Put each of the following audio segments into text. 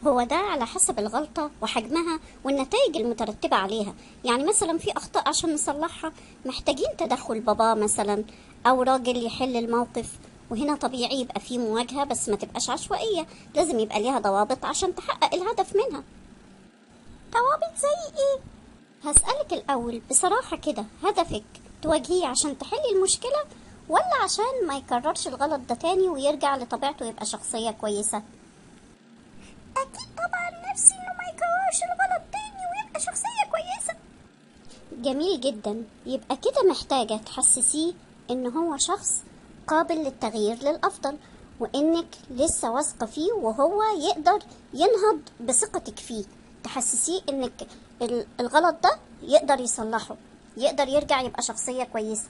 هو ده على حسب الغلطة وحجمها والنتائج المترتبة عليها. يعني مثلا في أخطاء عشان نصلحها محتاجين تدخل بابا مثلا أو راجل يحل الموقف، وهنا طبيعي يبقى فيه مواجهة، بس ما تبقاش عشوائية، لازم يبقى ليها ضوابط عشان تحقق الهدف منها. ضوابط زي ايه؟ هسألك الأول بصراحة كده، هدفك تواجهيه عشان تحلي المشكلة ولا عشان ما يكررش الغلط ده تاني ويرجع لطبيعته ويبقى شخصية كويسة؟ أكيد طبعا نفسي إنه ما يكررش الغلط تاني ويبقى شخصية كويسة. جميل جدا، يبقى كده محتاجة تحسسيه إن هو شخص قابل للتغيير للأفضل، وإنك لسه واثقة فيه وهو يقدر ينهض بثقتك فيه. تحسسيه إنك الغلط ده يقدر يصلحه، يقدر يرجع يبقى شخصية كويسة.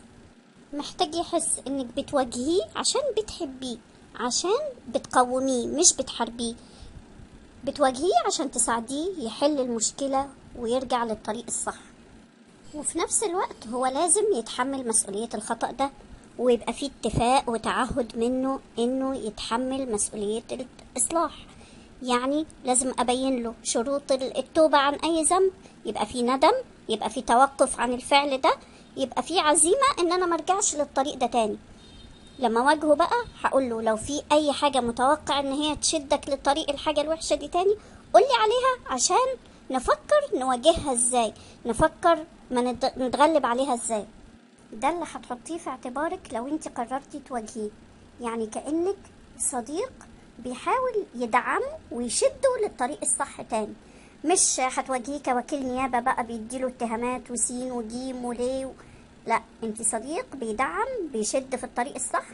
محتاج يحس إنك بتواجهيه عشان بتحبيه، عشان بتقوميه مش بتحاربيه، بتواجهيه عشان تساعديه يحل المشكلة ويرجع للطريق الصح. وفي نفس الوقت هو لازم يتحمل مسؤولية الخطأ ده، ويبقى فيه اتفاق وتعهد منه انه يتحمل مسؤولية الإصلاح. يعني لازم أبين له شروط التوبة عن أي ذنب، يبقى فيه ندم، يبقى فيه توقف عن الفعل ده، يبقى فيه عزيمة ان انا مرجعش للطريق ده تاني. لما واجهه بقى هقول له لو في اي حاجة متوقع ان هي تشدك للطريق الحاجة الوحشة دي تاني قولي عليها عشان نفكر نواجهها ازاي، نفكر ما نتغلب عليها ازاي. ده اللي هتحطيه في اعتبارك لو انت قررتي تواجهيه، يعني كأنك صديق بيحاول يدعمه ويشده للطريق الصح تاني، مش هتواجهيه كوكيل نيابة بقى بيديله اتهامات وسين وجيم وليه لا، انت صديق بيدعم بيشد في الطريق الصح،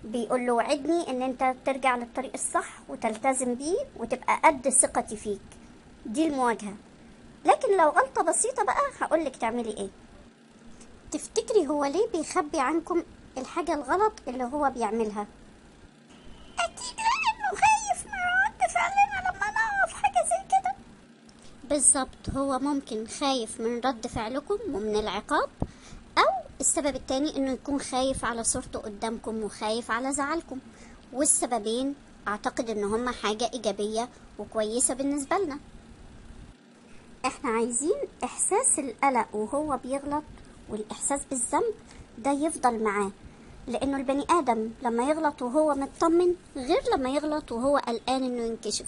بيقول له وعدني ان انت ترجع للطريق الصح وتلتزم بيه وتبقى قد ثقتي فيك. دي المواجهة. لكن لو غلطة بسيطة بقى هقولك تعملي ايه. تفتكري هو ليه بيخبي عنكم الحاجة الغلط اللي هو بيعملها؟ اكيد لانه خايف من رد فعلنا لما نعرف حاجة زي كده. بالظبط، هو ممكن خايف من رد فعلكم ومن العقاب، او السبب التاني انه يكون خايف على صورته قدامكم وخايف على زعلكم. والسببين اعتقد ان هما حاجة ايجابية وكويسة بالنسبة لنا. احنا عايزين احساس القلق وهو بيغلط والاحساس بالذنب ده يفضل معاه، لانه البني ادم لما يغلط وهو مطمن غير لما يغلط وهو قلقان انه ينكشف.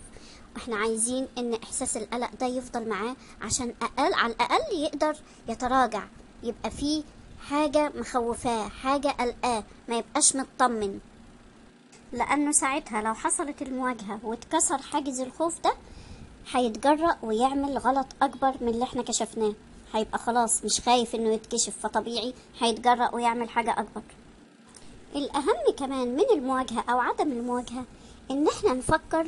واحنا عايزين ان احساس القلق ده يفضل معاه عشان على الاقل يقدر يتراجع، يبقى فيه حاجة مخوفاه، حاجة قلقاه، ما يبقاش مطمن. لانه ساعتها لو حصلت المواجهة واتكسر حاجز الخوف ده هيتجرأ ويعمل غلط اكبر من اللي احنا كشفناه، هيبقى خلاص مش خايف انه يتكشف، فطبيعي هيتجرأ ويعمل حاجة اكبر. الاهم كمان من المواجهة او عدم المواجهة ان احنا نفكر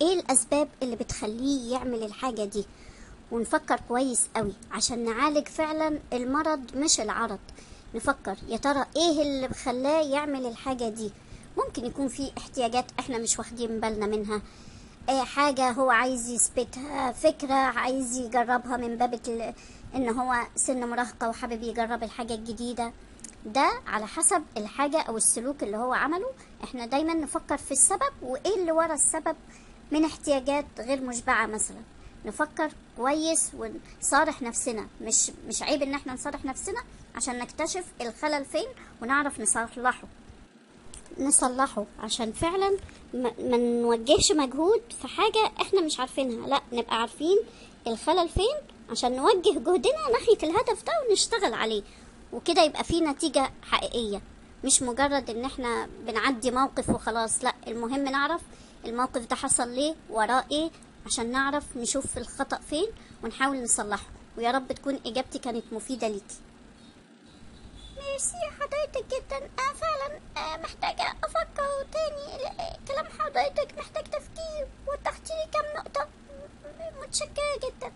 ايه الاسباب اللي بتخليه يعمل الحاجة دي، ونفكر كويس قوي عشان نعالج فعلا المرض مش العرض. نفكر يا ترى ايه اللي خلاه يعمل الحاجة دي. ممكن يكون في احتياجات احنا مش واخدين بالنا منها، حاجة هو عايز يثبتها، فكرة عايز يجربها من باب ان هو سن مراهقة وحابب يجرب الحاجة الجديدة. ده على حسب الحاجة او السلوك اللي هو عمله. احنا دايما نفكر في السبب وايه اللي ورا السبب من احتياجات غير مشبعة مثلا. نفكر كويس ونصارح نفسنا، مش عيب ان احنا نصارح نفسنا عشان نكتشف الخلل فين ونعرف نصلحه عشان فعلا ما نوجهش مجهود في حاجة احنا مش عارفينها، لا نبقى عارفين الخلل فين عشان نوجه جهدنا ناحية الهدف ده ونشتغل عليه، وكده يبقى فيه نتيجة حقيقية، مش مجرد ان احنا بنعدي موقف وخلاص. لا، المهم نعرف الموقف ده حصل ليه، وراه ايه، عشان نعرف نشوف الخطأ فين ونحاول نصلحه. ويا رب تكون اجابتي كانت مفيدة ليكي. ميرسي حضرتك جدا، انا فعلا محتاجة افكر تاني، كلام حضرتك محتاج تفكير، وضحتي لي كام نقطة، متشكرة جدا.